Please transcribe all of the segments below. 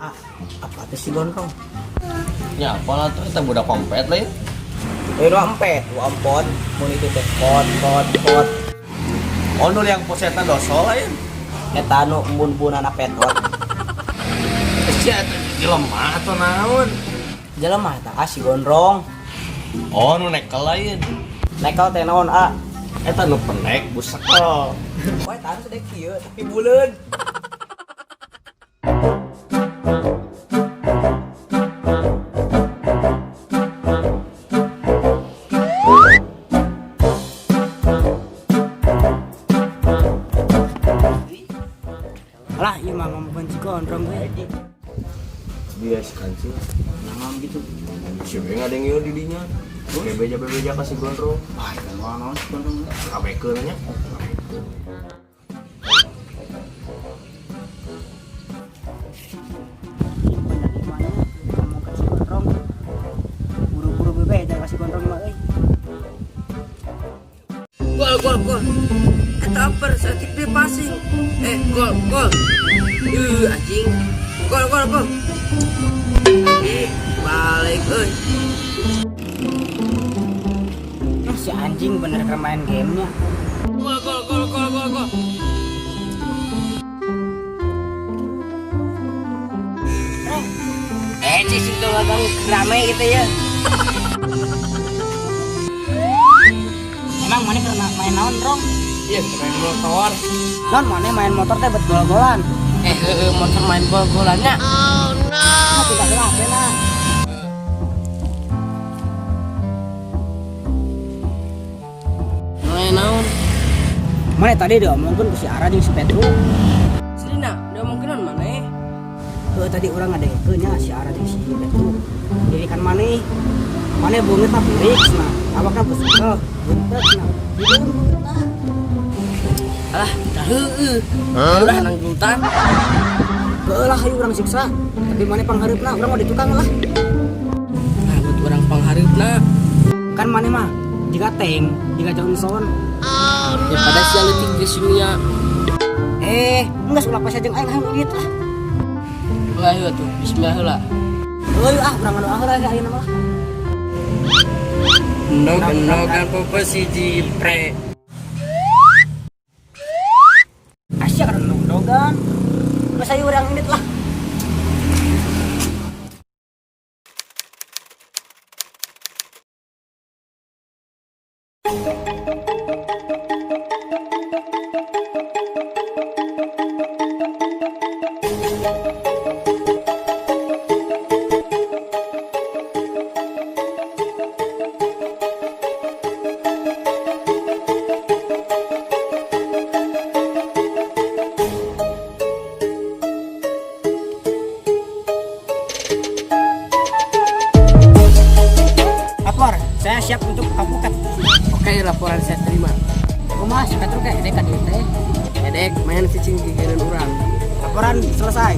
Ah, apa teh si gondrong? Ya apalah tuh eta budak kompet lain. Eh, nu empet, nu empot, mun itu teh pot pot pot. Oh nu yang posetna dosol lain. Eta nu embun-embunana petot. Sia eta jelema atau naon? Jelema eta ah si gondrong. Oh nu nekel lain. Nekel teh naon ah? Eta nu penek busekel. Wah, eta anu sedek kieu tapi buleun. Lah, ieu mah ngomongkeun si gondrong we. Dia si kancil. Naon gitu. Si we ngadengeu di dinya. Bebeja-bebeja ka si gondrong. Wah, eta mah naon si gondrong. Kabekeun nya. Ngomongkeun si gondrong. Buru-buru bebeja ka si gondrong mah euy. Gol gol gol. Eta oper saeutik deui passing. Gol gol. Anjing. Gol gol gol. Ih, balik euy. Nah, si anjing bener keur main gamenya. Gol gol gol gol gol gol. Si situ ngaganggu rame gitu ya. Emang mana pernah main naon, Rong? Iya, main motor. Non, mana main motor teh bet gol-golan. Heeh, motor main gol-golannya. Nah, tidak lah, lah. Main naon? Mana tadi diomongkeun ku si Ara jeung si Petru. Serina, diomongkeun mana? Heuh, tadi urang ngadengekeun nya si Ara jeung si Petru. Dirikan maneh. Maneh beungeut mah fix nah. Awakna besekel, buntet nah. Hideung beungeut lah. Alah, dah heueuh. Udah nang gulutan. Heueuh lah hayu urang siksa. Tapi maneh panghareupna, urang mah di tukang lah. Nah, buat urang panghareupna. Kan maneh mah jiga tank, jiga Johnson. Daripada sia leutik geus dunia. Enggak ulah pas jeung aing hayang duit lah. Ulah ayo tuh, bismillah heula. Heueuh ah, urang ngadoa heula ge ayeuna mah. Endog-endogan popo siji pre. Asia kan endog-endogan. Geus ayo urang indit lah. Lapor, saya siap untuk kapukat. Oke, laporan saya terima. Kumaha si Petru kayak edek ka dieu teh. Edek, main cicing gigireun urang. Laporan selesai.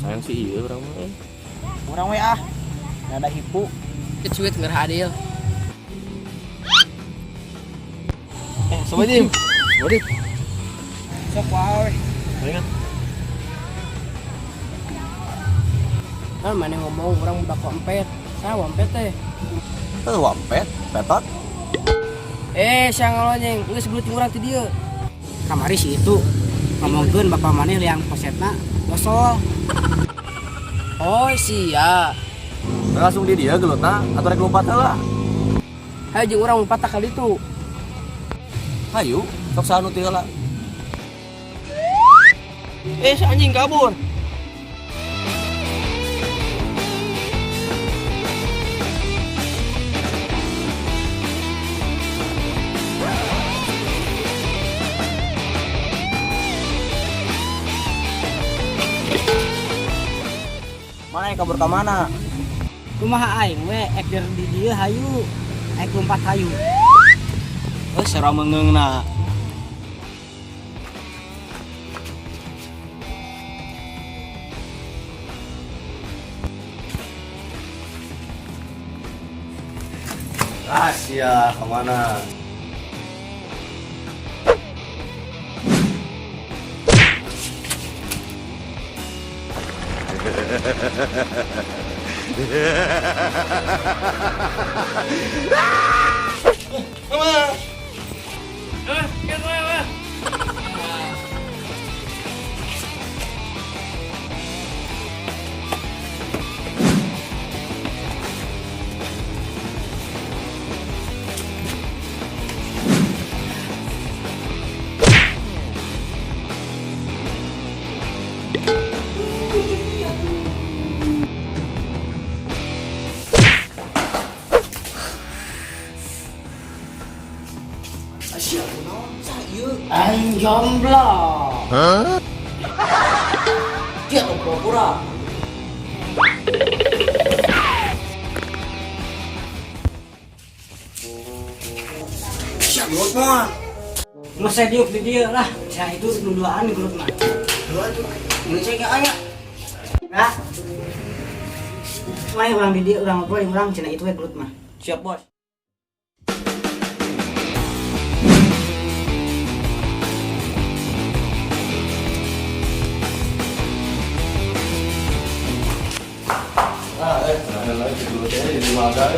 Sayang sih ieu urang mah. Urang we ah. Ada hipu. Kecuit ngerah adil. Sobat Jim. Sobat. Sok wae. Palingan. Kan mana ngomong urang budak wampet. Saya wampet teh. Heuh, wampet, petot. Eh, siang ngalonyeng, geus gelut jeung urang ti dieu. Kamari si itu ngomongkeun bapak maneh liang posetna bosol. Oh, sia. Langsung di dia gelutna atau rek lompat heula. Hayu jeung urang lompat kali itu. Hayu, sok saha nu teu heula. Eh, si anjing kabur. Mana yang kabur ka mana? Kumaha aing we ek di dieu hayu. Ek lompat hayu. Eh, sera meungeungna. Rahasia kemana? Aing jomblo. Dia tuh pura-pura. Siap gelut mah. Nggak saya diuk di dieu lah. Saya itu nuduhan gelut mah. Mun saya ge aya. Nah. Main urang di dieu urang ngobrol jeung urang cenah itu we gelut mah. Siap, Bos. Ah, nah, lagi gelutnya jadi wadah.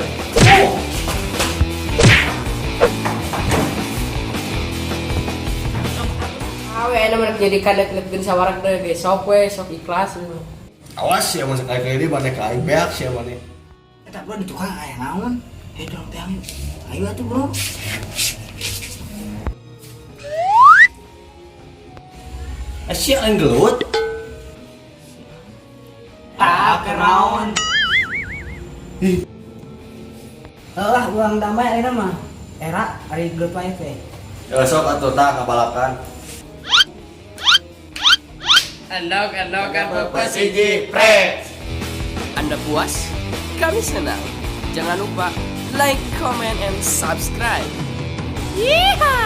Awe aya mah jadi kadek-kadek sawarak deui ge sok we, sok ikhlas. Awas ya masuk kayak ini mana ka aing beak sia mana. Eta bro di tukang aya naon? Eh dorong teang yuk. Ayo atuh bro. Eh, sia lain gelut. Ah, kenaon. Lah, urang damai ayeuna mah. Era ari gelut wae teh. Ya sok atuh tah kabalakan. Endok, endokan bapak siji pre. Anda puas? Kami senang. Jangan lupa like, comment, and subscribe. Yeehaw!